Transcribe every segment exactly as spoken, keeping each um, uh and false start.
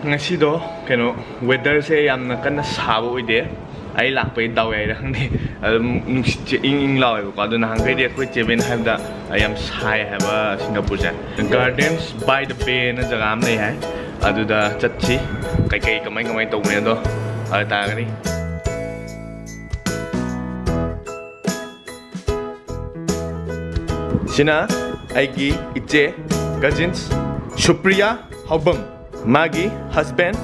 ꯉꯁꯤꯗꯣ ꯀꯩꯅꯣ, ꯋꯦꯗꯔꯁꯦ ꯌꯥꯝꯅ ꯀꯟꯅ ꯁꯥꯕ ꯑꯣꯏꯗꯦ꯫ ꯑꯩ ꯂꯥꯛꯄꯩ ꯗꯥꯎ ꯌꯥꯏꯔ ꯈꯪꯗꯦ꯫ ꯑꯗꯨꯝ ꯅꯨꯡꯁꯤꯠꯁꯦ ꯏꯪ ꯏꯪ ꯂꯥꯎꯋꯦꯕꯀꯣ꯫ ꯑꯗꯣ ꯅꯍꯥꯟꯈꯩꯗꯤ ꯑꯩꯈꯣꯏ ꯆꯦꯕꯦꯟ ꯍꯥꯏꯕꯗ ꯌꯥꯝ ꯁꯥꯏ ꯍꯥꯏꯕ ꯁꯤꯡꯒꯥꯄꯨꯔꯁꯦ꯫ Gardens by the Bay ꯅ ꯖꯒꯥ ꯑꯃ ꯂꯩ ꯍꯥꯏ꯫ ꯑꯗꯨꯗ ꯆꯠꯁꯤ꯫ ꯀꯩꯀꯩ ꯀꯃꯥꯏ ꯀꯃꯥꯏ ꯇꯧꯕꯅꯦ ꯑꯗꯣ ꯑꯗꯨ ꯇꯥꯔꯒꯗꯤ꯫ ꯁꯤꯅ ꯑꯩꯒꯤ ꯏꯆꯦ, cousins, ꯁꯨꯄ꯭ꯔꯤꯌꯥ ꯍꯥꯎꯕꯝ, ꯃꯥꯒꯤ husband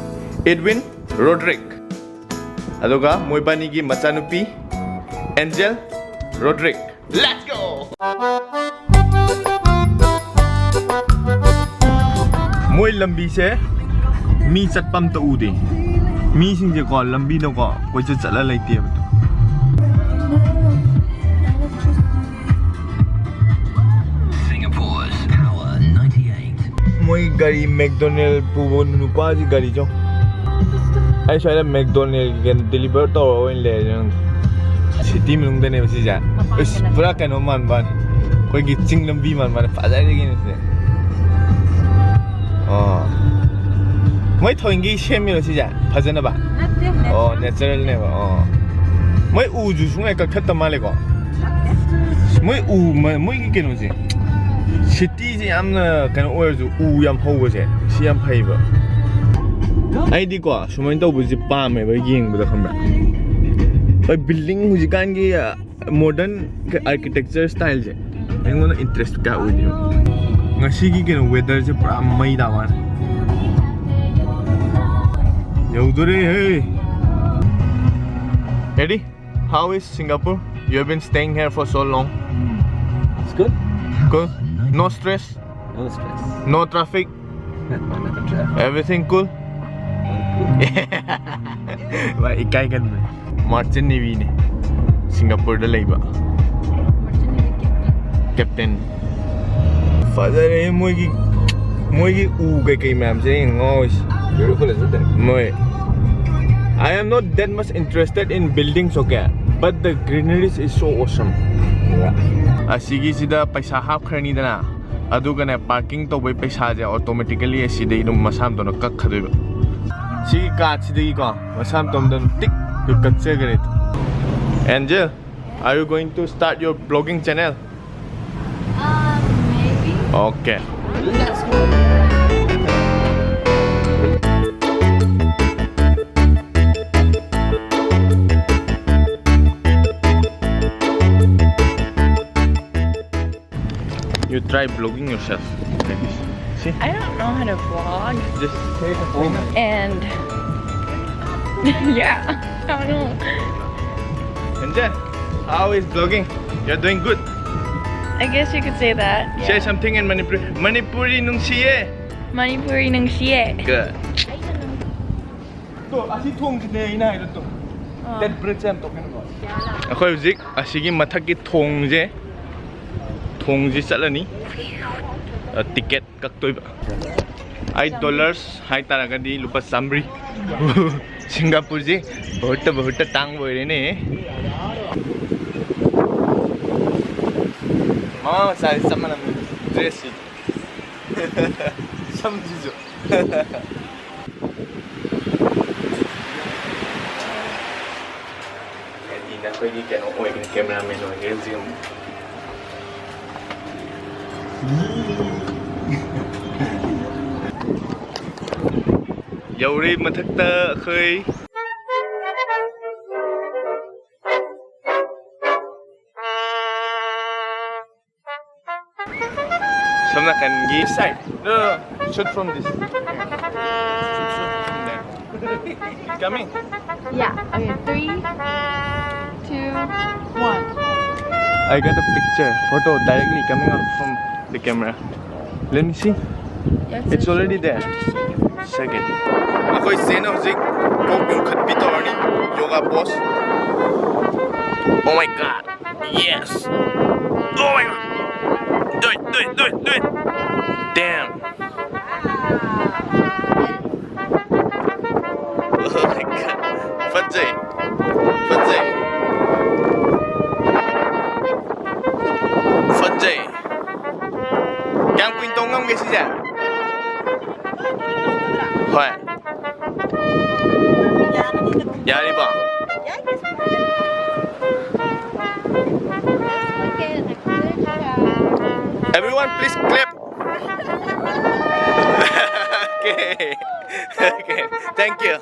ꯏꯗꯋꯤꯟ ꯔꯣꯗ꯭ꯔꯤꯛ, ꯑꯗꯨꯒ ꯃꯣꯏꯕꯥꯅꯤꯒꯤ ꯃꯆꯥꯅꯨꯄꯤ ꯑꯦꯟꯖꯦꯜ ꯔꯣꯗ꯭ꯔꯤꯛ꯫ Let's go! ꯃꯣꯏ ꯂꯝꯕꯤꯁꯦ ꯃꯤ ꯆꯠꯄ ꯑꯝꯇ ꯎꯗꯦ꯫ ꯃꯤꯁꯤꯡꯁꯦꯀꯣ ꯂꯝꯕꯤꯗꯀꯣ ꯀꯣꯏꯆꯠ ꯆꯠꯂ ꯂꯩꯇꯦꯕ꯫ Singapore's Power ninety-eight. ꯃꯣꯏ ꯒꯥꯔꯤ McDonald ꯄꯨꯕ ꯅꯨꯄꯥꯁꯤ ꯒꯥꯔꯤꯁꯦ ꯌꯦꯡꯉꯨ꯫ ꯑꯩ ꯁ꯭ꯋꯥꯏꯗ McDonald ꯀꯩꯅꯣ deliver ꯇꯧꯔꯒ ꯑꯣꯏꯅ ꯂꯩꯔꯦ ꯅꯪ꯫ City ꯃꯅꯨꯡꯗꯅꯦꯕ ꯁꯤꯁꯦ꯫ ꯏꯁ, ꯄꯨꯔꯥ ꯀꯩꯅꯣ ꯃꯥꯟꯕ ꯋꯥꯅꯤ꯫ ꯑꯩꯈꯣꯏꯒꯤ ꯆꯤꯡ ꯂꯝꯕꯤ ꯃꯥꯟꯕ ꯋꯥꯅꯤ꯫ ꯐꯖꯔꯤꯒꯤꯅꯤ ꯁꯤꯁꯦ꯫ ꯑꯣ꯫ ꯃꯣꯏ ꯊꯑꯣꯏꯒꯤ ꯁꯦꯝꯃꯤꯔꯣ ꯁꯤꯁꯦ? ꯐꯖꯅꯕ? ꯅꯠꯇꯦ, ꯑꯣ, natural. Natural ꯅꯦꯕ꯫ ꯑꯣ꯫ ꯃꯣꯏ ꯎꯁꯨ ꯁꯨꯡꯂꯩ ꯀꯛꯊꯠꯇ ꯃꯥꯜꯂꯦꯀꯣ? ꯃꯣꯏ ꯎ, ꯃ-, ꯃꯣꯏꯒꯤ ꯀꯩꯅꯣꯁꯦ, cityꯁꯦ ꯌꯥꯝꯅ ꯀꯩꯅꯣ ꯑꯣꯏꯔꯁꯨ ꯎ ꯌꯥꯝ ꯍꯧꯕꯁꯦ ꯁꯤ ꯌꯥꯝ ꯐꯩꯕ꯫ ꯑꯩꯗꯤꯀꯣ ꯁꯨꯃꯥꯏꯅ ꯇꯧꯕꯁꯦ ꯄꯥꯝꯃꯦꯕ ꯌꯦꯡꯕꯗ, ꯈꯪꯕ꯭ꯔꯥ? ꯍꯣꯏ, building ꯍꯧꯖꯤꯛꯀꯥꯟꯒꯤ, ꯑ, modern architecture styleꯁꯦ ꯑꯩꯉꯣꯟꯗ interest ꯀꯌꯥ ꯑꯣꯏꯗꯦꯕ꯫ ꯉꯁꯤꯒꯤ ꯀꯩꯅꯣ weatherꯁꯦ ꯄꯨꯔꯥ ꯃꯩ ꯇꯥꯕ ꯋꯥꯅꯤ꯫ ꯌꯧꯗꯣꯔꯦ ꯍꯦ꯫ Ready? How is Singapore? You have been staying here for so long. It's good. Cool. No stress. No stress. No traffic. Not a traffic. Everything cool. Not good. ꯚꯥꯏ, ꯏꯀꯥꯏꯒꯟꯕꯅꯦ꯫ Merchant Navy ꯅꯦ ꯁꯤꯡꯒꯥꯄꯨꯔꯗ ꯂꯩꯕ꯫ Captain. ꯐꯖꯔꯦ ꯃꯣꯏꯒꯤ, ꯃꯣꯏꯒꯤ ꯎ ꯀꯩꯀꯩ ꯃꯌꯥꯝꯁꯦ ꯑꯩꯅ ꯉꯥꯎꯔꯤꯁꯦ꯫ Beautiful, isn't it? ꯃꯣꯏ, I am not that much interested in buildings, okay? But the greenery is so awesome. Yeah. ꯑꯁꯤꯒꯤꯁꯤꯗ ꯄꯩꯁꯥ ꯍꯥꯞꯈ꯭ꯔꯅꯤꯗꯅ, ꯑꯗꯨꯒꯅꯦ, ꯄꯥꯔꯀꯤꯡ ꯇꯧꯕꯩ ꯄꯩꯁꯥꯁꯦ ꯑꯣꯇꯣꯃꯦꯇꯤꯀꯦꯂꯤ ꯑꯁꯤꯗꯒꯤ ꯑꯗꯨꯝ ꯃꯁꯥ ꯃꯇꯣꯝꯗ ꯀꯛꯈꯗꯣꯏꯕ꯫ ꯁꯤꯒꯤ ꯀꯥꯔꯠꯁꯤꯗꯒꯤꯀꯣ ꯃꯁꯥ ꯃꯇꯣꯝꯗ ꯑꯗꯨꯝ ꯇꯤꯛ ꯀꯛꯆꯈ꯭ꯔꯦ꯫ Angel, are you going to start your vlogging channel? Um, maybe. Okay. You try vlogging yourself. Like this. See? I don't know how to vlog. Just take a phone. And yeah, I don't know. And then, how is vlogging? You're doing good. I guess you could say that. Say something in Manipuri. Manipuri nungsiye. Manipuri nungsiye. Good. 또, ꯑꯁꯤ ꯊꯣꯡꯁꯤꯅꯦ ꯑꯩꯅ ꯍꯥꯏꯗꯣ ꯇꯣ꯫ ꯑꯥ꯫ That bridge I'm talking about. ꯑꯩꯈꯣꯏ ꯍꯧꯖꯤꯛ ꯑꯁꯤꯒꯤ ꯃꯊꯛꯀꯤ ꯊꯣꯡꯁꯦ, ꯊꯣꯡꯁꯤ ꯆꯠꯂꯅꯤ꯫ ꯑ, ꯇꯤꯀꯦꯠ ꯀꯛꯇꯣꯏꯕ꯫ ꯑꯩꯠ ꯗꯣꯂꯔꯁ ꯍꯥꯏꯇꯥꯔꯒꯗꯤ ꯂꯨꯄꯥ ꯆꯥꯝꯃꯔꯤ꯫ ꯁꯤꯡꯒꯥꯄꯨꯔꯁꯦ ꯕꯍꯨꯠꯇ ꯕꯍꯨꯠꯇ ꯇꯥꯡꯕ ꯑꯣꯏꯔꯦꯅꯦ꯫ ꯃꯃꯥ ꯃꯆꯥꯁꯦ ꯆꯞ ꯃꯥꯟꯅꯕꯅꯤ ꯗ꯭ꯔꯦꯁꯁꯤ꯫ ꯁꯝꯁꯤꯁꯨ꯫ ꯍꯥꯏꯗꯤ ꯅꯈꯣꯏꯒꯤ ꯀꯩꯅꯣ ꯑꯣꯏꯒꯅꯤ, ꯀꯦꯃꯦꯔꯥꯃꯦꯟ ꯑꯣꯏꯒꯅꯤ ꯍꯧꯖꯤꯛ ꯑꯃꯨꯛ꯫ ꯌꯧꯔꯦ ꯃꯊꯛꯇ ꯑꯩꯈꯣꯏ꯫ ꯁꯣꯝ ꯅꯥꯀꯟꯒꯤ side. No, no, no. Shoot from this. Coming. Yeah. Okay. Three, two, one. I got a picture, photo directly coming out from the camera. Let me see. It's already there. Second. ꯑꯩꯈꯣꯏ ꯆꯦꯅ ꯍꯧꯖꯤꯛ ꯀꯣꯛ ꯌꯨꯡꯈꯠꯄꯤ ꯇꯧꯔꯅꯤ꯫ Yoga pose. Oh my God. Yes. Oh my God. Do it, do it, do it, do it. Damn. Oh my God. ꯐꯖꯩ. ꯐꯖꯩ. ꯐꯖꯩ. ꯁꯤꯁꯦ? ꯍꯣꯏ꯫ ꯌꯥꯔꯤꯕꯣ? Everyone, please clap. Okay. Okay. Thank you.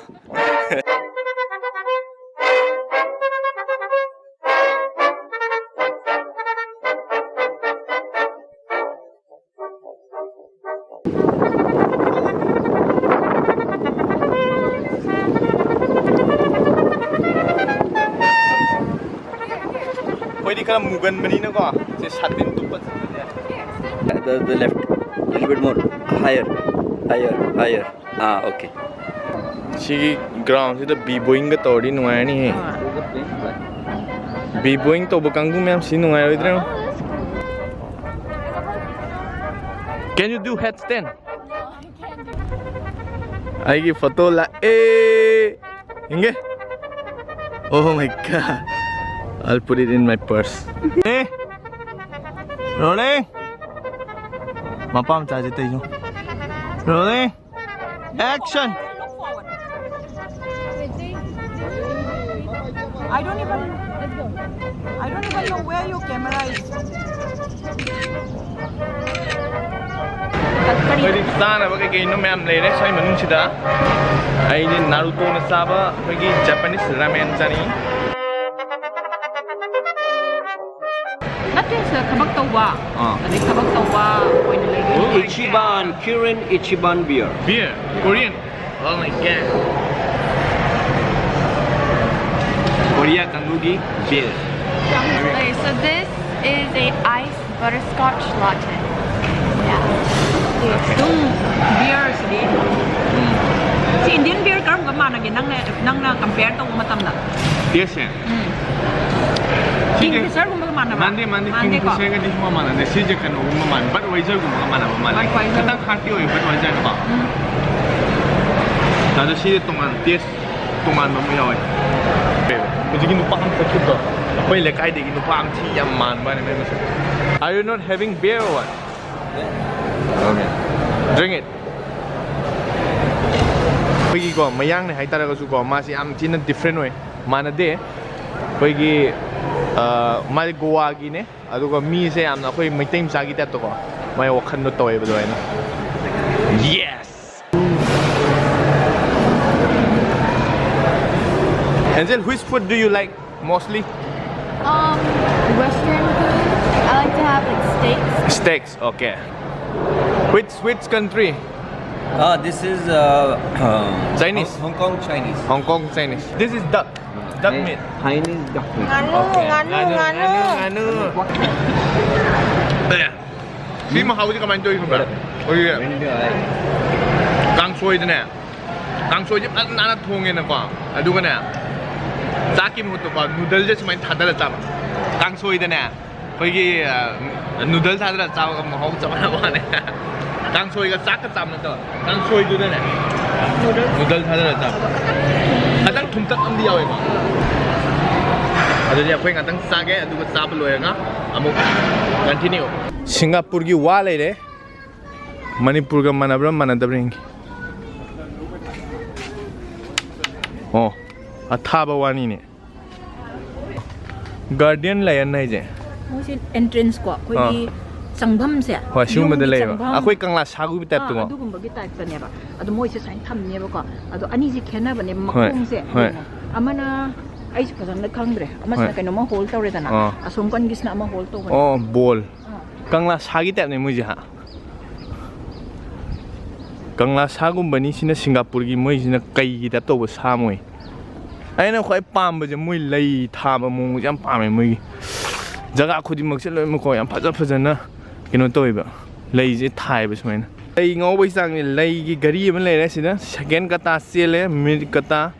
ꯑꯩꯈꯣꯏꯗꯤ ꯈꯔ ꯃꯨꯒꯟꯕꯅꯤꯅꯀꯣ, ꯁꯤ ꯁꯥꯇꯤꯟ ꯇꯨꯞꯄ ꯆꯠꯄꯁꯦ꯫ The, the left, little bit more, higher, higher, higher. Ah, okay. ꯁꯤꯒꯤ ground ꯁꯤꯗ B-boying ꯒ ꯇꯧꯔꯗꯤ ꯅꯨꯡꯉꯥꯏꯔꯅꯤꯍꯦ꯫ B-boying ꯇꯧꯕ ꯀꯥꯡꯕꯨ ꯃꯌꯥꯝ ꯁꯤ ꯅꯨꯡꯉꯥꯏꯔꯣꯏꯗ꯭ꯔꯣ? Can you do headstand? ꯑꯩꯒꯤ photo ꯂꯥꯛꯑꯦ꯫ ꯌꯦꯡꯒꯦ꯫ Oh my God. I'll put it in my purse. A. Rolling. ꯃꯄꯥ ꯃꯆꯥꯁꯦ ꯇꯧꯏꯁꯦ꯫ Rolling. Action. I don't even, I don't even know where your camera is. ꯑꯩꯈꯣꯏꯗꯤ ꯆꯥꯅꯕ ꯀꯩ ꯀꯩꯅꯣ ꯃꯌꯥꯝ ꯂꯩꯔꯦ ꯁ꯭ꯋꯥꯏ ꯃꯅꯨꯡꯁꯤꯗ꯫ ꯑꯩꯗꯤ ꯅꯥꯔꯨꯇꯣꯅ ꯆꯥꯕ ꯑꯩꯈꯣꯏꯒꯤ Japanese ramen ꯆꯥꯅꯤꯡꯉꯤ꯫ ꯅꯠꯇꯦ, ꯁꯤꯗ ꯊꯕꯛ ꯇꯧꯕ꯫ ꯑꯥ꯫ ꯑꯗꯩ ꯊꯕꯛ ꯇꯧꯕ ꯑꯣꯏꯅ ꯂꯩꯗꯣꯏꯅꯦ꯫ Ichiban, Kirin Ichiban beer. Beer? Korean? Oh my God. Korea ꯀꯥꯡꯕꯨꯒꯤ beer. Okay, so this is a ice butterscotch latte. Yeah. ꯑꯗꯨꯝ beer ꯁꯤꯗꯤ꯫ ꯁꯤ Indian beer ꯀꯔꯝꯕ ꯃꯥꯟꯅꯒꯦ ꯅꯪꯅ, ꯅꯪꯅ compare ꯇꯧꯕ ꯃꯇꯝꯗ? Taste ꯁꯦ? ꯎꯝ꯫ ꯁꯤꯁꯦ Kingfisher ꯒꯨꯝꯕꯒ ꯃꯥꯟꯅꯕ꯭ꯔꯥ? ꯃꯥꯟꯗꯦ, ꯃꯥꯟꯗꯦ꯫ ꯃꯥꯟꯗꯦꯀꯣ? Kingfisher ꯒꯗꯤ ꯁꯨꯡꯃꯥꯟ ꯃꯥꯟꯅꯗꯦ꯫ ꯁꯤꯁꯦ ꯀꯩꯅꯣꯒꯨꯝꯕ ꯃꯥꯟꯕ ꯃꯥꯜꯂꯦ꯫ Budweiser ꯒꯨꯝꯕꯒ ꯃꯥꯟꯅꯕ ꯃꯥꯜꯂꯦ꯫ Budweiser꯫ ꯈꯤꯇꯪ hearty ꯑꯣꯏ Budweiser ꯒꯀꯣ꯫ ꯎꯝ꯫ ꯑꯗꯣ ꯁꯤꯁꯦ ꯇꯣꯉꯥꯟ taste ꯇꯣꯉꯥꯟꯕ ꯑꯃ ꯌꯥꯎꯋꯦ꯫ ꯍꯧꯖꯤꯛꯀꯤ ꯅꯨꯄꯥ ꯑꯃ ꯆꯠꯈꯤꯕꯗꯣ, ꯑꯩꯈꯣꯏ ꯂꯩꯀꯥꯏꯗꯒꯤ ꯅꯨꯄꯥ ꯑꯃ ꯊꯤ ꯌꯥꯝ ꯃꯥꯟꯕ ꯋꯥꯅꯦ ꯃꯥꯏ ꯃꯁꯛ꯫ Are you not having beer or what? Okay. Drink it. ꯑꯩꯈꯣꯏꯒꯤꯀꯣ, ꯃꯌꯥꯡꯅꯦ ꯍꯥꯏꯇꯥꯔꯒꯁꯨꯀꯣ, ꯃꯥꯁꯦ ꯌꯥꯝ ꯊꯤꯅ different ꯑꯣꯏ, ꯃꯥꯟꯅꯗꯦ꯫ ꯑꯩꯈꯣꯏꯒꯤ, ꯑ, ꯃꯥꯁꯦ ꯒꯣꯋꯥꯒꯤꯅꯦ, ꯑꯗꯨꯒ ꯃꯤꯁꯦ ꯌꯥꯝꯅ ꯑꯩꯈꯣꯏ ꯃꯩꯇꯩ ꯃꯆꯥꯒꯤ type ꯇꯀꯣ, ꯃꯥꯏ ꯋꯥꯈꯜꯗꯣ ꯇꯧꯋꯦꯕ ꯑꯗꯨꯃꯥꯏꯅ꯫ Yes. Angel, which food do you like mostly? Um, Western food. I like to have, like, steaks. Steaks, okay. Which, which country? Ah, this is uh, uh, Chinese. Hong, Hong Kong Chinese. Hong Kong Chinese. This is duck. Duck meat. Chinese duck meat. Nganu, Okay. nganu, nganu. ꯉꯥꯅꯨ, ꯉꯥꯅꯨ. ꯁꯤ ꯃꯍꯥꯎꯁꯤ ꯀꯃꯥꯏꯅ ꯇꯧꯔꯤ ꯈꯪꯕ꯭ꯔꯥ? ꯑꯩꯈꯣꯏꯒꯤ ꯀꯥꯡꯁꯣꯏꯗꯅꯦ, ꯀꯥꯡꯁꯣꯏꯁꯦ ꯐꯖꯅ ꯅꯥꯟꯅ ꯊꯣꯡꯉꯦꯅꯀꯣ, ꯑꯗꯨꯒꯅꯦ, ꯆꯥꯛꯀꯤ ꯃꯍꯨꯠꯇꯀꯣ, ꯅꯨꯗꯜꯁꯦ ꯁꯨꯃꯥꯏꯅ ꯊꯥꯗꯔ ꯆꯥꯕ꯫ ꯀꯥꯡꯁꯣꯏꯗꯅꯦ, ꯑꯩꯈꯣꯏꯒꯤ, ꯑ, ꯅꯨꯗꯜ ꯊꯥꯗꯔ ꯆꯥꯕꯒ ꯃꯍꯥꯎ ꯆꯞ ꯃꯥꯟꯅꯕ ꯋꯥꯅꯦ꯫ ꯀꯥꯡꯁꯣꯏꯒ ꯆꯥꯛꯀ ꯆꯥꯕ ꯅꯠꯇꯕ, ꯀꯥꯡꯁꯣꯏꯗꯨꯗꯅꯦ, ꯅꯨꯗꯜ ꯊꯥꯗꯔ ꯆꯥꯕ꯫ ꯈꯤꯇꯪ ꯊꯨꯝꯇꯛ ꯑꯃꯗꯤ ꯌꯥꯎꯋꯦꯀꯣ꯫ ꯑꯗꯨꯗꯤ ꯑꯩꯈꯣꯏ ꯉꯥꯛꯇꯪ ꯆꯥꯒꯦ, ꯑꯗꯨꯒ ꯆꯥꯕ ꯂꯣꯏꯔꯒ ꯑꯃꯨꯛ continue꯫ ꯁꯤꯡꯒꯥꯄꯨꯔꯒꯤ ꯋꯥ ꯂꯩꯔꯦ꯫ ꯃꯅꯤꯄꯨꯔꯒ ꯃꯥꯟꯅꯕ꯭ꯔꯥ ꯃꯥꯟꯅꯗꯕ꯭ꯔꯥ ꯌꯦꯡꯒꯦ꯫ ꯑꯣ, ꯑꯊꯥꯕ ꯋꯥꯅꯤꯅꯦ꯫ Guardian Lion ꯍꯥꯏꯁꯦ? ꯃꯣꯏꯁꯦ entrance ꯀꯣ, ꯑꯩꯈꯣꯏꯒꯤ ꯑꯥ꯫ ꯆꯪꯐꯝꯁꯦ, ꯍꯣꯏ, ꯁꯤꯒꯨꯝꯕꯗ ꯌꯨꯝꯒꯤ ꯂꯩꯕ꯫ ꯆꯪꯐꯝ꯫ ꯑꯩꯈꯣꯏ ꯀꯪꯂꯥ ꯁꯥꯒꯨꯒꯤ type ꯇꯀꯣ꯫ ꯑꯥ, ꯑꯗꯨꯒꯨꯝꯕꯒꯤ type ꯇꯅꯦꯕ꯫ ꯑꯗꯣ ꯃꯣꯏꯁꯦ ꯁꯨꯃꯥꯏꯅ ꯊꯝꯅꯦꯕꯀꯣ꯫ ꯑꯗꯣ ꯑꯅꯤꯁꯦ ꯈꯦꯠꯅꯕꯅꯦ, ꯍꯣꯏ, ꯃꯈꯣꯡꯁꯦ꯫ ꯍꯣꯏ꯫ ꯌꯦꯡꯉꯣ꯫ ꯑꯃꯅ, ꯑꯩꯁꯨ ꯐꯖꯅ ꯈꯪꯗ꯭ꯔꯦ, ꯑꯃꯁꯤꯅ ꯍꯣꯏ꯫ ꯀꯩꯅꯣꯝꯃ hold ꯇꯧꯔꯦꯗꯅ, ꯑꯥ꯫ ꯑꯁꯣꯝ ꯀꯟꯒꯤꯁꯤꯅ ꯑꯃ hold ꯇꯧꯕꯅꯦ꯫ ꯑꯣ, ball꯫ ꯑꯥ꯫ ꯀꯪꯂꯥ ꯁꯥꯒꯤ type ꯅꯦ ꯃꯣꯏꯁꯦ, ꯍꯥ? ꯀꯪꯂꯥ ꯁꯥꯒꯨꯝꯕꯅꯤ꯫ ꯁꯤꯅ ꯁꯤꯡꯒꯥꯄꯨꯔꯒꯤ, ꯃꯣꯏꯁꯤꯅ ꯀꯩꯒꯤ type ꯇꯧꯕ ꯁꯥ ꯃꯣꯏ꯫ ꯑꯩꯅ ꯈ꯭ꯋꯥꯏ ꯄꯥꯝꯕꯁꯦ ꯃꯣꯏ ꯂꯩ ꯊꯥꯕ ꯃꯑꯣꯡꯁꯦ ꯌꯥꯝ ꯄꯥꯝꯃꯦ꯫ ꯃꯣꯏꯒꯤ ꯖꯒꯥ ꯈꯨꯗꯤꯡꯃꯛꯁꯦ ꯂꯣꯏꯅꯃꯛꯀꯣ ꯌꯥꯝ ꯐꯖ ꯐꯖꯅ ꯀꯩꯅꯣ ꯇꯧꯋꯦꯕ, ꯂꯩꯁꯦ ꯊꯥꯏꯕ ꯁꯨꯃꯥꯏꯅ꯫ ꯂꯩ ꯉꯧꯕꯒꯤ ꯆꯥꯡꯁꯦ, ꯂꯩꯒꯤ ꯘꯔꯤ ꯑꯃ ꯂꯩꯔꯦ ꯁꯤꯗ, second ꯀꯇꯥ ꯆꯦꯜꯂꯦ, minute ꯀꯇꯥ,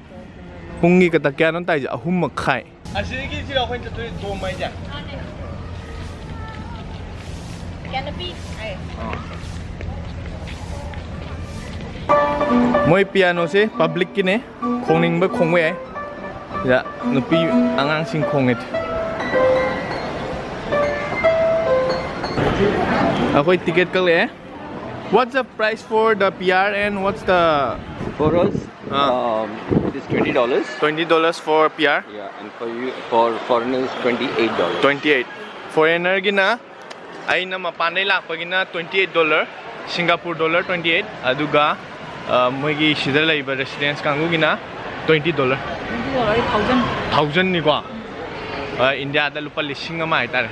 ꯄꯨꯡꯒꯤ ꯀꯇꯥ ꯀꯌꯥꯅꯣ ꯇꯥꯏꯁꯦ? ꯑꯍꯨꯝ ꯃꯈꯥꯏ꯫ ꯑꯁꯤꯗꯒꯤ ꯁꯤꯗ ꯑꯩꯈꯣꯏꯅ ꯆꯠꯇꯣꯏ ꯗꯣꯝ ꯍꯥꯏꯁꯦ꯫ Canopy. ꯃꯣꯏ piano ꯁꯦ public ꯀꯤꯅꯦ, ꯈꯣꯡꯅꯤꯡꯕ ꯈꯣꯡꯕ ꯌꯥꯏ꯫ ꯁꯤꯗ ꯅꯨꯄꯤ ꯑꯉꯥꯡꯁꯤꯡ ꯈꯣꯡꯉꯦ꯫ ꯑꯩꯈꯣꯏ ticket ꯀꯛꯂꯛꯑꯦ꯫ What's the price for the P R and what's the For us, Ah. um, it is twenty dollars. Twenty dollars for P R? Yeah, and for you, for foreigners, twenty-eight dollars. Twenty eight. Foreigner ꯒꯤꯅ, ꯑꯩꯅ ꯃꯄꯥꯟꯗꯩ ꯂꯥꯛꯄꯒꯤꯅ twenty eight dollar, Singapore dollar twenty eight, ꯑꯗꯨꯒ ꯑ, ꯃꯣꯏꯒꯤ ꯁꯤꯗ ꯂꯩꯕ residents ꯀꯥꯡꯕꯨꯒꯤꯅ twenty dollar꯫ Twenty dollar ꯗꯤ thousand꯫ Thousand ꯅꯤꯀꯣ? ꯑ, ꯏꯟꯗꯤꯌꯥꯗ ꯂꯨꯄꯥ ꯂꯤꯁꯤꯡ ꯑꯃ ꯍꯥꯏꯇꯥꯔꯦ꯫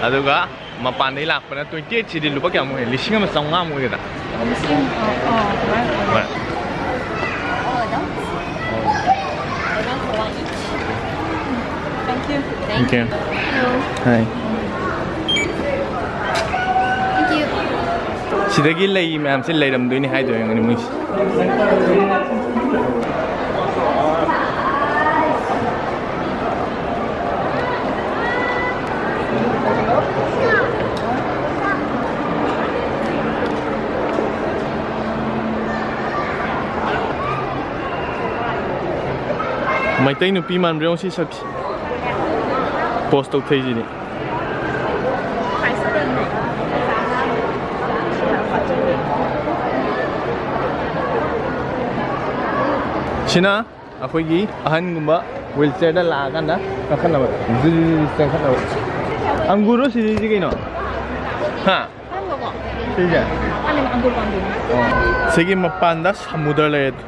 ꯑꯗꯨꯒ ꯃꯄꯥꯟꯗꯩ ꯂꯥꯛꯄꯅ twenty eight ꯁꯤꯗꯤ ꯂꯨꯄꯥ ꯀꯌꯥꯃꯨꯛ ꯑꯣꯏ? ꯂꯤꯁꯤꯡ ꯑꯃ ꯆꯥꯝꯃꯉꯥꯃꯨꯛ ꯑꯣꯏꯒꯗ꯭ꯔꯥ? ꯂꯤꯁꯤꯡ, ꯑ, ꯑ, ꯑꯗꯨꯃꯥꯏꯅ ꯑꯣꯏ꯫ ꯍꯣꯏ꯫ Thank you. Thank you. Hello. Hi. Thank you. ꯁꯤꯗꯒꯤ ꯂꯩ ꯃꯌꯥꯝꯁꯦ ꯂꯩꯔꯝꯗꯣꯏꯅꯤ ꯍꯥꯏꯗꯣꯏ ꯑꯣꯏꯔꯝꯒꯅꯤ ꯃꯣꯏꯁꯦ꯫ ꯃꯩꯇꯩ ꯅꯨꯄꯤ ꯃꯥꯟꯕ꯭ꯔꯥ ꯌꯦꯡꯉꯨ ꯁꯤ ꯁꯛꯁꯤ꯫ Pose ꯇꯧꯊꯩꯁꯤꯗꯤ꯫ ꯁꯤꯅ ꯑꯩꯈꯣꯏꯒꯤ ꯑꯍꯟꯒꯨꯝꯕ wheelchairꯗ ꯂꯥꯛꯑꯀꯥꯟꯗ ꯀꯥꯈꯠꯅꯕ, ꯖꯨ ꯖꯨ ꯖꯨ ꯆꯦꯟꯈꯠꯅꯕ꯫ ꯑꯪꯒꯨꯔꯔꯣ ꯁꯤꯗꯩꯁꯤ ꯀꯩꯅꯣ? ꯍꯥ? ꯁꯤꯁꯦ? ꯑꯣ꯫ ꯁꯤꯒꯤ ꯃꯄꯥꯟꯗ ꯁꯃꯨꯗ꯭ꯔ ꯂꯩꯔꯦ꯫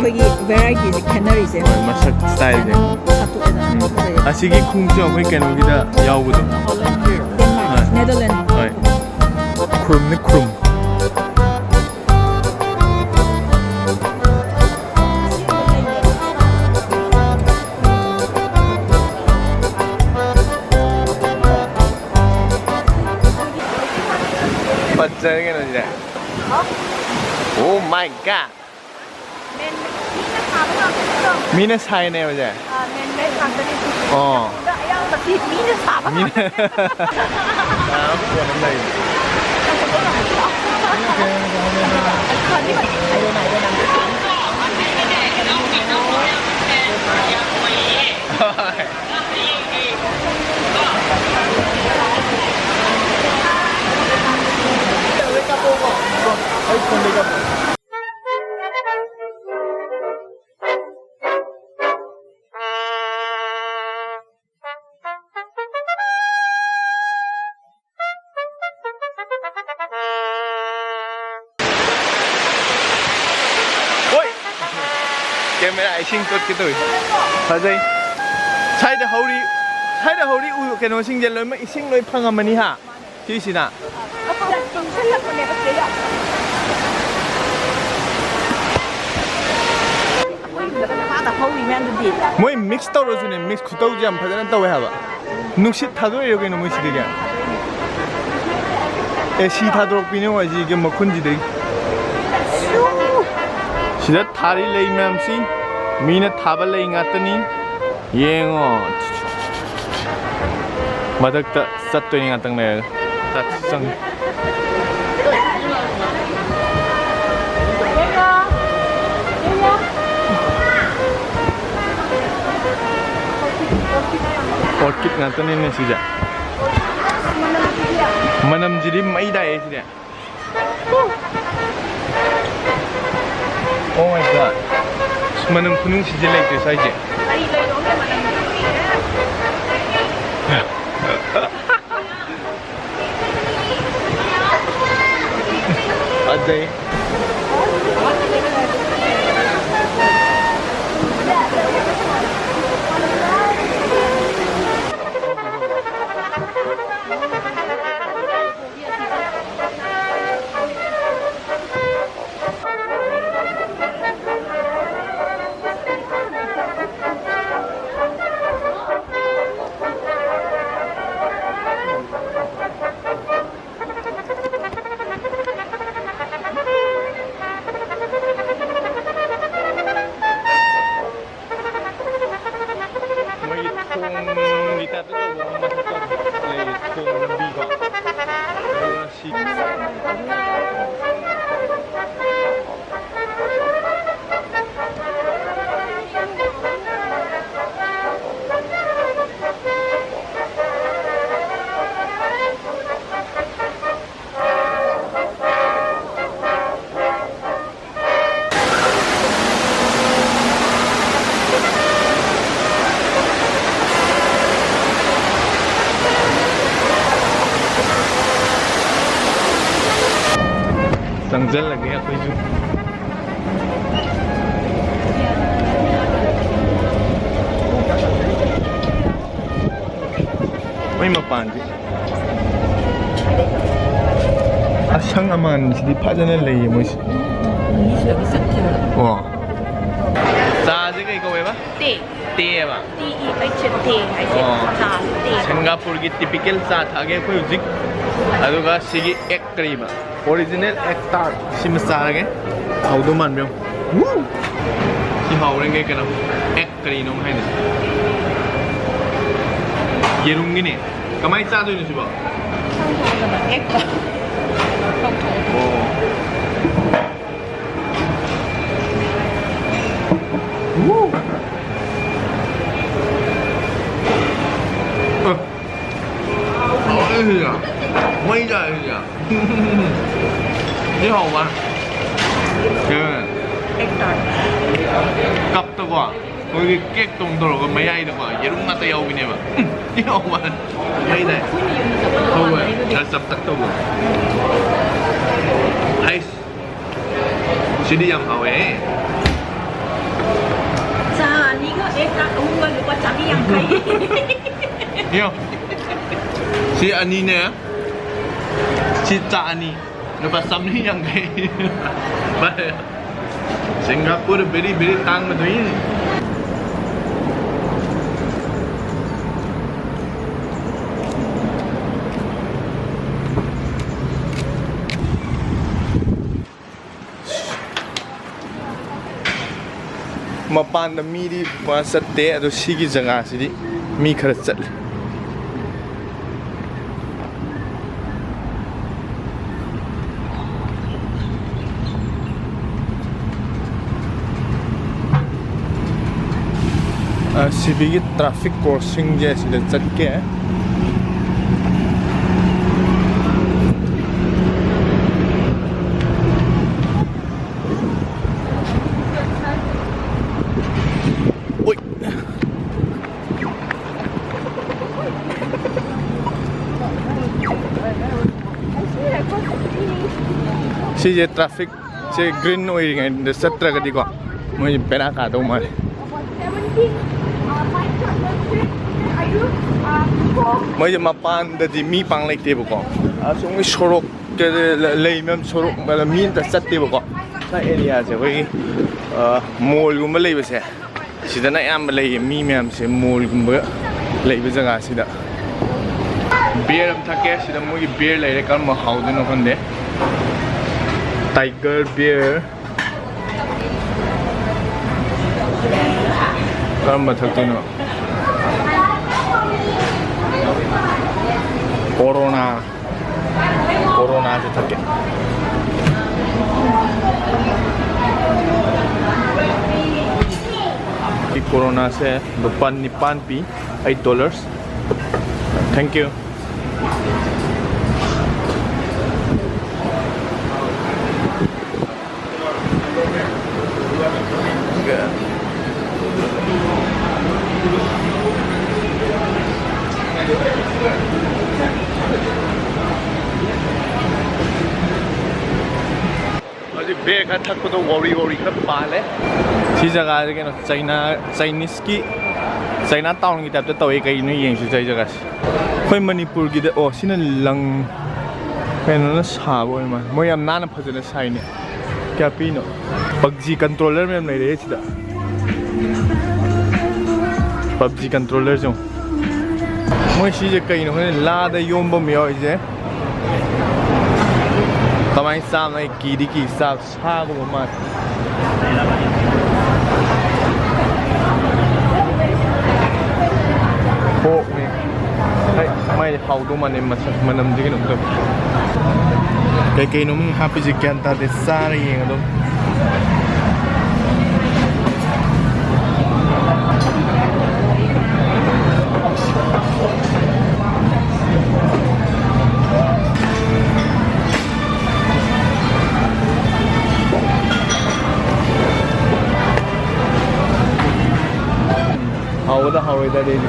ꯑꯩꯈꯣꯏꯒꯤ ꯚꯦꯔꯥꯏꯇꯤꯁꯦ ꯈꯦꯠꯅꯔꯤꯁꯦ꯫ ꯍꯣꯏ, ꯃꯁꯛ ꯁ꯭ꯇꯥꯏꯜꯁꯦ꯫ ꯁꯥꯊꯣꯛꯑꯦꯗꯅ꯫ ꯎꯝ꯫ ꯐꯖꯩꯌꯦ꯫ ꯑꯁꯤꯒꯤ ꯈꯣꯡꯎꯞꯁꯦ ꯑꯩꯈꯣꯏ ꯀꯩꯅꯣꯒꯤꯗ ꯌꯥꯎꯕꯗꯣ꯫ ꯗꯦꯟꯃꯥꯔꯛ, ꯍꯣꯏ꯫ ꯅꯦꯗꯔꯂꯦꯟ꯫ ꯍꯣꯏ꯫ ꯈꯨꯔꯨꯝꯅꯤ, ꯈꯨꯔꯨꯝ꯫ ꯐꯖꯔꯦ ꯀꯩꯅꯣꯁꯤꯗꯤ꯫ Oh my God! ꯃꯤꯅ ꯁꯥꯏꯅꯦꯕꯁꯦ꯫ ꯑꯣ꯫ ꯃꯤꯅ ꯁꯥꯕ ꯉꯥꯛꯇꯅꯦ꯫ ꯃꯌꯥꯝ ꯐꯣꯟ ꯑꯃ ꯂꯩ꯫ ꯍꯣꯏ! ꯀꯦꯃꯦꯔꯥ ꯏꯁꯤꯡ ꯆꯣꯠꯀꯦ ꯇꯧꯏ꯫ ꯐꯖꯩ꯫ ꯁ꯭ꯋꯥꯏꯗ ꯍꯧꯔꯤ, ꯁ꯭ꯋꯥꯏꯗ ꯍꯧꯔꯤ ꯎ ꯀꯩꯅꯣꯁꯤꯡꯁꯦ ꯂꯣꯏꯅꯃꯛ ꯏꯁꯤꯡ ꯂꯣꯏ ꯐꯪꯉꯝꯃꯅꯤ ꯍꯥ? ꯁꯤꯁꯤꯅ꯫ ꯃꯣꯏ ꯃꯤꯛꯁ ꯇꯧꯔꯁꯨꯅꯦ, ꯃꯤꯛꯁ ꯈꯨꯇꯧꯁꯦ ꯌꯥꯝ ꯐꯖꯅ ꯇꯧꯋꯦ ꯍꯥꯏꯕ꯫ ꯅꯨꯡꯁꯤꯠ ꯊꯥꯗꯣꯛꯏꯔꯣ ꯀꯩꯅꯣ ꯃꯣꯏ ꯁꯤꯗꯒꯤ? ꯑꯦ ꯁꯤ ꯊꯥꯗꯣꯔꯛꯄꯤꯅꯦ ꯍꯣꯏ ꯁꯤꯒꯤ ꯃꯈꯨꯟꯁꯤꯗꯒꯤ꯫ ꯁꯤꯗ ꯊꯥꯔꯤ ꯂꯩ ꯃꯌꯥꯝꯁꯤ ꯃꯤꯅ ꯊꯥꯕ ꯂꯩ ꯉꯥꯛꯇꯅꯤ꯫ ꯌꯦꯡꯉꯣ꯫ ꯃꯊꯛꯇ ꯆꯠꯇꯣꯏꯅꯤ ꯉꯥꯛꯇꯪ ꯂꯩꯔꯒ꯫ ꯆꯪꯉꯤ꯫ ꯑꯣꯔꯀꯤꯠ ꯉꯥꯛꯇꯅꯤꯅꯦ ꯁꯤꯁꯦ꯫ ꯃꯅꯝꯁꯤꯗꯤ ꯃꯩ ꯇꯥꯏꯌꯦ ꯁꯤꯗꯤ꯫ Oh my God. ꯃꯅꯝ ꯈꯨꯅꯨꯡꯁꯤꯁꯦ ꯂꯩꯇ꯭ꯔꯦ ꯁ꯭ꯋꯥꯏꯁꯦ꯫ ꯐꯖꯩ꯫ ꯆꯪꯁꯤꯜꯂꯒꯦ ꯑꯩꯈꯣꯏꯁꯨ꯫ ꯃꯣꯏ ꯃꯄꯥꯟꯁꯦ ꯑꯁꯪ ꯑꯃꯥꯟꯁꯤꯗꯤ ꯐꯖꯅ ꯂꯩꯌꯦ ꯃꯣꯏꯁꯦ꯫ ꯑꯣ꯫ ꯆꯥꯁꯦ ꯀꯩ ꯀꯧꯋꯦꯕ? ꯇꯦ꯫ ꯇꯦꯕ꯫ ꯇꯤ ꯏ ꯑꯩꯆ ꯇꯦ ꯍꯥꯏꯁꯦ꯫ ꯑꯣ꯫ ꯆꯥ ꯇꯦ꯫ ꯁꯤꯡꯒꯥꯄꯨꯔꯒꯤ typical ꯆꯥ ꯊꯛꯑꯒꯦ ꯑꯩꯈꯣꯏ ꯍꯧꯖꯤꯛ꯫ ꯑꯗꯨꯒ ꯁꯤꯒꯤ ꯑꯦꯛ ꯀꯔꯤꯕ? Original egg tart꯫ ꯁꯤꯃ ꯆꯥꯔꯒꯦ꯫ ꯍꯥꯎꯗꯧ ꯃꯥꯟꯕ ꯌꯦꯡꯉꯨ꯫ ꯁꯤ ꯍꯥꯎꯔꯦ ꯀꯩ ꯀꯩꯅꯣ꯫ ꯑꯦꯛ ꯀꯔꯤꯅꯣ ꯍꯥꯏꯗꯣ? ꯌꯦꯔꯨꯝꯒꯤꯅꯦ꯫ ꯀꯃꯥꯏꯅ ꯆꯥꯗꯣꯏꯅꯣ ꯁꯤꯕꯣ? ꯑꯦꯛ꯫ ꯑꯣ꯫ ꯋꯨ! ꯑ꯫ ꯍꯥꯎꯋꯦ ꯁꯤꯗꯤ꯫ ꯃꯩ ꯇꯥꯔꯦ ꯁꯤꯗꯤ꯫ ꯁꯤ ꯍꯥꯎꯕ꯫ ꯀꯞꯇꯀꯣ ꯑꯩꯈꯣꯏꯒꯤ ꯀꯦꯛ ꯇꯧꯅ ꯇꯧꯔꯒ ꯃꯌꯥꯏꯗꯀꯣ ꯌꯦꯔꯨꯝ ꯉꯥꯛꯇ ꯌꯥꯎꯕꯤꯅꯦꯕ꯫ ꯎꯝ, ꯁꯤ ꯍꯥꯎꯕ꯫ ꯃꯩ ꯇꯥꯏ꯫ ꯍꯥꯎꯕ꯫ ꯈꯔ ꯆꯞꯇꯛ ꯇꯧꯕ꯫ ꯍꯩꯁ꯫ ꯁꯤꯗꯤ ꯌꯥꯝ ꯍꯥꯎꯋꯦ꯫ ꯆꯥ ꯑꯅꯤꯒ ꯑꯦꯛ ꯇꯥꯔꯠ ꯑꯍꯨꯝꯒ ꯂꯨꯄꯥ ꯆꯥꯝꯃꯔꯤ ꯌꯥꯡꯈꯩ꯫ ꯌꯦꯡꯉꯣ꯫ ꯁꯤ ꯑꯅꯤꯅꯦ꯫ ꯁꯤ ꯆꯥ ꯑꯅꯤ꯫ ꯂꯨꯄꯥ ꯆꯥꯝꯃꯔꯤ ꯌꯥꯡꯈꯩ꯫ ꯚꯥꯏ, ꯁꯤꯡꯒꯥꯄꯨꯔ very very ꯇꯥꯡꯕꯗꯨ꯫ ꯃꯄꯥꯟꯗ ꯃꯤꯗꯤ ꯄꯥꯛ ꯆꯠꯇꯦ, ꯑꯗꯣ ꯁꯤꯒꯤ ꯖꯒꯥꯁꯤꯗꯤ ꯃꯤ ꯈꯔ ꯆꯠꯂꯤ꯫ ꯑ, ꯁꯤꯕꯤꯒꯤ traffic crossing ꯁꯦ ꯁꯤꯗ ꯆꯠꯀꯦ꯫ ꯑꯣꯏ꯫ ꯁꯤꯁꯦ ꯇ꯭ꯔꯥꯐꯤꯛꯁꯦ ꯒ꯭ꯔꯤꯟ ꯑꯣꯏꯔꯤꯉꯩꯗ ꯆꯠꯇ꯭ꯔꯒꯗꯤꯀꯣ, ꯃꯣꯏ ꯕꯦꯔꯥ ꯀꯥꯗꯧ ꯃꯥꯜꯂꯦ꯫ ꯃꯣꯏꯁꯦ ꯃꯄꯥꯟꯗꯗꯤ ꯃꯤ ꯄꯥꯡ ꯂꯩꯇꯦꯕꯀꯣ, ꯑꯁꯣꯝꯒꯤ ꯁꯣꯔꯣꯛꯇ ꯂꯩ ꯃꯌꯥꯝ, ꯁꯣꯔꯣꯛ ꯃꯤ ꯑꯝꯇ ꯆꯠꯇꯦꯕꯀꯣ꯫ ꯁ꯭ꯋꯥꯏ ꯑꯦꯔꯤꯌꯥꯁꯦ ꯑꯩꯈꯣꯏꯒꯤ ꯃꯣꯜꯒꯨꯝꯕ ꯂꯩꯕꯁꯦ, ꯁꯤꯗꯅ ꯑꯌꯥꯝꯕ ꯂꯩꯌꯦ꯫ ꯃꯤ ꯃꯌꯥꯝꯁꯦ ꯃꯣꯜꯒꯨꯝꯕ ꯂꯩꯕ ꯖꯒꯥꯁꯤꯗ꯫ ꯕꯤꯌꯔ ꯑꯃ ꯊꯛꯀꯦ꯫ ꯁꯤꯗ ꯃꯣꯏꯒꯤ ꯕꯤꯌꯔ ꯂꯩꯔꯦ, ꯀꯔꯝꯕ ꯍꯥꯎꯗꯣꯏꯅꯣ ꯈꯪꯗꯦ꯫ Tiger beer. ꯀꯔꯝꯕ ꯊꯛꯇꯣꯏꯅꯣ? ꯀꯣꯔꯣꯅꯥ꯫ ꯀꯣꯔꯣꯅꯥꯁꯦ ꯊꯛꯀꯦ꯫ ꯁꯤ ꯀꯣꯔꯣꯅꯥꯁꯦ ꯂꯨꯄꯥ ꯅꯤꯄꯥꯟ ꯄꯤ, eight dollars꯫ Thank you꯫ ꯍꯧꯖꯤꯛ ꯕꯤꯌꯔ ꯈꯔ ꯊꯛꯄꯗꯣ ꯋꯥꯎꯔꯤ ꯋꯥꯎꯔꯤ ꯈꯔ ꯄꯥꯜꯂꯦ꯫ ꯁꯤ ꯖꯒꯥꯁꯦ ꯀꯩꯅꯣ, ꯆꯩꯅꯥ, ꯆꯥꯏꯅꯤꯁꯀꯤ, ꯆꯩꯅꯥ ꯇꯥꯎꯟꯒꯤ ꯇꯥꯏꯞꯇ ꯇꯧꯋꯦ꯫ ꯀꯩꯅꯣ ꯌꯦꯡꯁꯤ ꯁꯤ ꯖꯒꯥꯁꯦ꯫ ꯑꯩꯈꯣꯏ ꯃꯅꯤꯄꯨꯔꯒꯤꯗ, ꯑꯣ, ꯁꯤꯅ ꯂꯪ ꯀꯩꯅꯣꯅ ꯁꯥꯕ ꯑꯣꯏꯔ ꯃꯥꯜꯂꯦ꯫ ꯃꯣꯏ ꯌꯥꯝ ꯅꯥꯟꯅ ꯐꯖꯅ ꯁꯥꯏꯅꯦ꯫ ꯀꯌꯥ ꯄꯤꯅꯣ? ꯄꯞꯖꯤ ꯀꯟꯇ꯭ꯔꯣꯂꯔ ꯃꯌꯥꯝ ꯂꯩꯔꯦ ꯁꯤꯗ꯫ ꯄꯞꯖꯤ ꯀꯟꯇ꯭ꯔꯣꯂꯔꯁꯨ꯫ ꯃꯣꯏ ꯁꯤꯁꯦ ꯀꯩꯅꯣ ꯈꯪꯗꯦ, ꯂꯥꯗ ꯌꯣꯝꯕ ꯑꯃ ꯌꯥꯎꯔꯤꯁꯦ꯫ ꯀꯃꯥꯏꯅ ꯆꯥꯕꯅꯣ ꯑꯩ ꯀꯤꯗꯤ ꯀꯤ꯫ ꯆꯥꯕ ꯁꯥꯒꯨꯝꯕ ꯃꯥꯜꯂꯦ꯫ ꯄꯣꯛꯅꯤ꯫ ꯍꯩ, ꯃꯥꯏꯗꯤ ꯍꯥꯎꯗꯧ ꯃꯥꯜꯂꯦ, ꯃꯁꯛ ꯃꯅꯝꯗꯤ ꯀꯩꯅꯣꯝ ꯇꯧꯋꯦ꯫ ꯀꯩꯀꯩꯅꯣ ꯑꯃꯨꯛ ꯍꯥꯞꯄꯤꯁꯦ ꯒ꯭ꯌꯥꯟ ꯇꯥꯗꯦ, ꯆꯥꯔ ꯌꯦꯡꯉꯗꯧꯅꯤ꯫ ꯍꯥꯎꯒꯗ ꯍꯥꯎꯔꯣꯏꯗ ꯑꯗꯩꯗꯤ꯫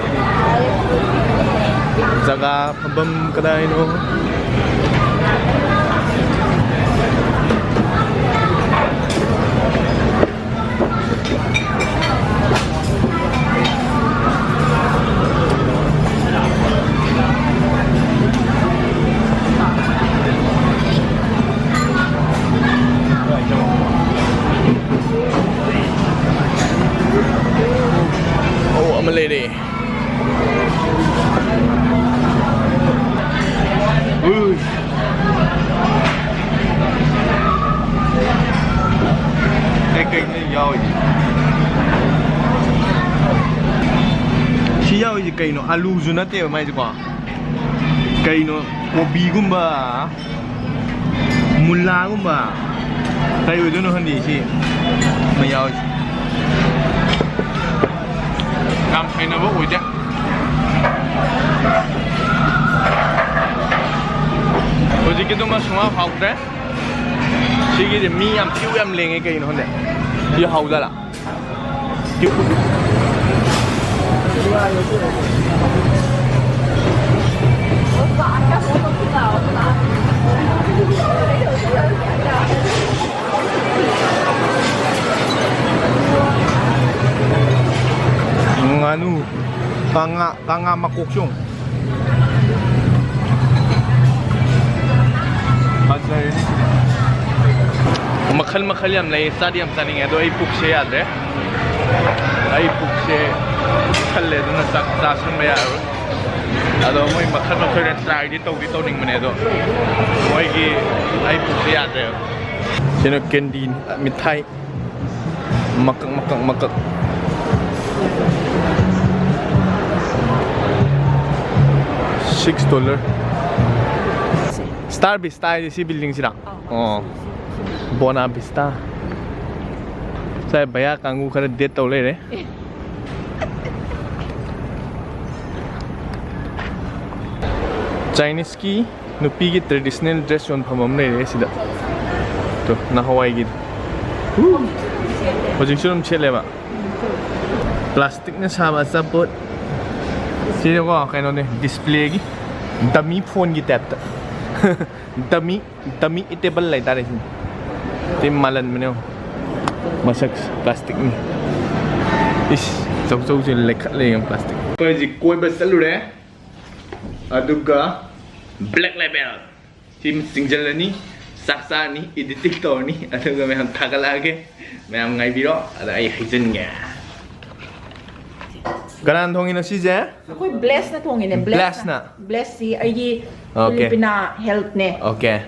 ꯖꯒꯥ ꯐꯝꯐꯝ ꯀꯗꯥꯏꯅꯣ? ꯌꯥꯎꯔꯤꯁꯦ꯫ ꯁꯤ ꯌꯥꯎꯔꯤꯁꯦ ꯀꯩꯅꯣ? ꯑꯂꯨꯁꯨ ꯅꯠꯇꯦꯕ ꯃꯥꯏꯁꯦꯀꯣ꯫ ꯀꯩꯅꯣ? ꯀꯣꯕꯤꯒꯨꯝꯕ, ꯃꯨꯂꯥꯒꯨꯝꯕ, ꯀꯩ ꯑꯣꯏꯗꯣꯏꯅꯣ ꯈꯪꯗꯦ ꯁꯤ ꯃꯌꯥꯝꯁꯦ꯫ ꯌꯥꯝ ꯍꯩꯅꯕ ꯑꯣꯏꯗꯦ꯫ ꯍꯧꯖꯤꯛꯀꯤꯗꯨꯃ ꯁꯨꯡꯍꯥꯎ ꯍꯥꯎꯇ꯭ꯔꯦ꯫ ꯁꯤꯒꯤꯁꯦ ꯃꯤ ꯌꯥꯝ ꯀ꯭ꯌꯨ ꯌꯥꯝ ꯂꯦꯡꯉꯦ, ꯀꯩꯒꯤꯅꯣ ꯈꯪꯗꯦ꯫ ꯁꯤ ꯍꯥꯎꯖꯥꯠꯂꯥ? ꯉꯥꯅꯨ, ꯀꯥꯡꯉꯥ, ꯀꯥꯡꯉꯥ ꯃꯀꯣꯛꯁꯨ ꯌꯦꯡꯉꯨ꯫ ꯐꯖꯔꯦꯅꯦ꯫ ꯃꯈꯜ ꯃꯈꯜ ꯌꯥꯝ ꯂꯩ, ꯆꯥꯗꯤ ꯌꯥꯝ ꯆꯥꯅꯤꯡꯉꯦ, ꯑꯗꯣ ꯑꯩ ꯄꯨꯛꯁꯦ ꯌꯥꯗ꯭ꯔꯦ꯫ ꯑꯩ ꯄꯨꯛꯁꯦ ꯊꯜꯂꯦ, ꯑꯗꯨꯅ ꯆꯥꯛ ꯆꯥꯁꯟꯕ ꯌꯥꯔꯔꯣꯏ꯫ ꯑꯗꯣ ꯃꯣꯏ ꯃꯈꯜ ꯃꯈꯜ ꯇ꯭ꯔꯥꯏꯗꯤ ꯇꯧꯗꯤ ꯇꯧꯅꯤꯡꯕꯅꯦ, ꯑꯗꯣ ꯃꯣꯏꯒꯤ, ꯑꯩ ꯄꯨꯛꯁꯦ ꯌꯥꯗ꯭ꯔꯦꯕ꯫ ꯁꯤꯅ ꯀꯦꯟꯗꯤ, ꯃꯤꯊꯥꯏ꯫ ꯃꯀꯛ, ꯃꯀꯛ, ꯃꯀꯛ꯫ Six dollar꯫ Star Vista ꯍꯥꯏꯁꯦ ꯁꯤ building ꯁꯤꯔꯥ? ꯑꯥ, ꯑꯣ꯫ ꯁꯤ, ꯁꯤ, ꯁꯤ꯫ Bona Vista꯫ ꯁ꯭ꯋꯥꯏ ꯚꯌꯥ ꯀꯥꯡꯕꯨ ꯈꯔ date ꯇꯧ ꯂꯩꯔꯦ꯫ ꯑꯦ꯫ Chinese ꯀꯤ ꯅꯨꯄꯤꯒꯤ traditional dress ꯌꯣꯟꯐꯝ ꯑꯃ ꯂꯩꯔꯦ ꯁꯤꯗ꯫ ꯇꯣ, ꯅꯍꯥꯟꯋꯥꯏꯒꯤ꯫ ꯍꯧꯖꯤꯛꯁꯨ ꯑꯗꯨꯝ ꯁꯦꯠꯂꯦꯕ꯫ Plastic ꯅ ꯁꯥꯕ ꯑꯆꯥꯄꯣꯠ꯫ ꯁꯤꯗꯀꯣ ꯀꯩꯅꯣꯅꯦ, display ꯒꯤ꯫ Dummy phone ꯒꯤ type ꯇ꯫ Dummy, dummy table ꯂꯩꯇꯥꯔꯦ ꯁꯤꯅ꯫ ꯁꯤ ꯃꯥꯜꯍꯟꯕꯅꯦ ꯌꯦꯡꯉꯣ꯫ ꯃꯁꯛ plastic ꯅꯤ꯫ ꯏꯁ, ꯆꯧꯆꯧꯁꯦ ꯂꯩꯈꯠꯂꯦ ꯌꯦꯡꯉꯣ plastic꯫ ꯑꯩꯈꯣꯏ ꯍꯧꯖꯤꯛ ꯀꯣꯏꯕ ꯆꯠꯂꯨꯔꯦ꯫ ꯑꯗꯨꯒ Black Label ꯁꯤ ꯆꯤꯡꯁꯤꯜꯂꯅꯤ, ꯆꯥꯛ ꯆꯥꯔꯅꯤ, editing ꯇꯧꯔꯅꯤ, ꯑꯗꯨꯒ ꯃꯌꯥꯝ ꯊꯥꯒꯠꯂꯛꯑꯒꯦ꯫ ꯃꯌꯥꯝ ꯉꯥꯏꯕꯤꯔꯣ, ꯑꯗ ꯑꯩ ꯍꯩꯖꯤꯟꯒꯦ꯫ ꯀꯅꯥꯅ ꯊꯣꯡꯉꯤꯅꯣ ꯁꯤꯁꯦ? ꯑꯩꯈꯣꯏ Bless ꯅ ꯊꯣꯡꯉꯤꯅꯦ, Bless ꯅ꯫ Bless ꯅ? Bless ꯁꯤ ꯑꯩꯒꯤ Okay꯫ Filipina help ꯅꯦ꯫ Okay꯫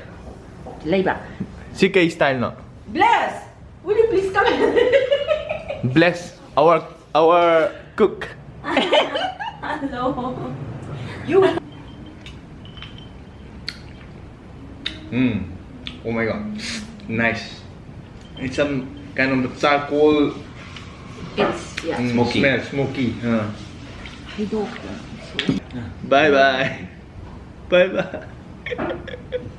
ꯂꯩꯕ꯫ ꯁꯤ ꯀꯩ style no? Bless! Will you please come? Bless our our cook. Hello. You. Mm. Oh my god. Nice. It's some kind of charcoal It's, yeah. mm, Smoky. Smell, smoky. Uh. ꯍꯩꯗꯣꯛ. Bye bye. Bye bye.